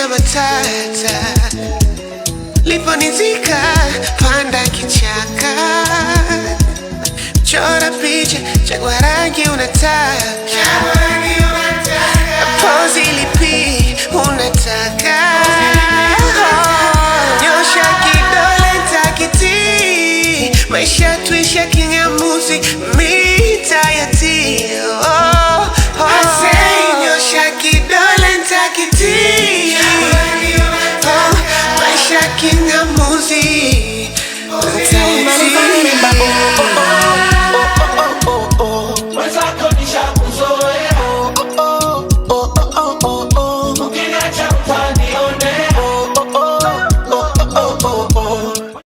Sina matata, liponizika panda kichaka, chora picha, chagua rangi unataka, pozi lipi unataka, nyosha kidole takiti, maisha tuisha kinyamuzi mi